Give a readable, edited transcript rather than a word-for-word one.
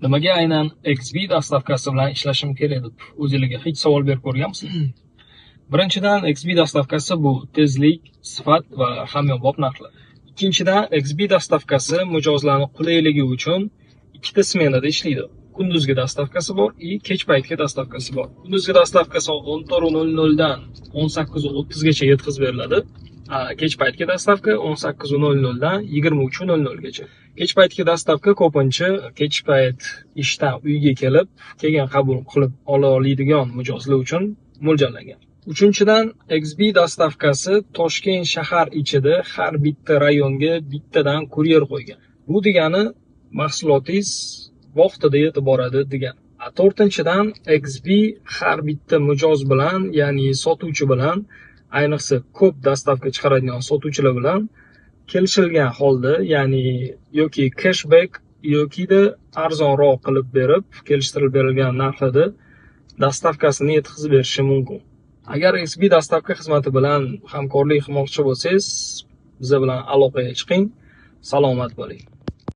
Nimaga aynan XB доставка si bilan ishlashim kerak deb o'zingizga hech savol berib ko'rganmisiz? Birinchidan, XB доставка si bu tezlik, sifat va hamyonbop narxlar. Ikkinchidan, XB доставка si mijozlarning qulayligi uchun ikkita smenada ishlaydi. Kunduzgi доставка si bor и kech paytgi доставка si bor. Kunduzgi доставка soat 14:00 dan 18:30 gacha yetkazib beriladi. Kech paytgi доставка 18:00 dan 23:00 gacha. Kech paytgi доставка ko'pincha kech payt ishdan uyga kelib, keyin qabul qilib ola oladigan mijozlar uchun mo'ljallangan. Uchinchidan, XB доставка si Toshkent shahar ichida har bitta rayonga bittadan kuryer qo'ygan. Bu degani mahsulotingiz vaqtida yetib boradi degani. To'rtinchidan, XB har bitta mijoz bilan, ya'ni sotuvchi bilan, ayniqsa ko'p доставка chiqaradigan sotuvchilar bilan kelishilgan holda, ya'ni yoki cashback yokida arzonroq qilib berib, kelishtirib berilgan narxida доставка sini yetkazib berishi mumkin. Agar XB доставка xizmati bilan hamkorlik qilmoqchi bo'lsangiz, biza bilan aloqaga chiqing. Salomat bo'ling.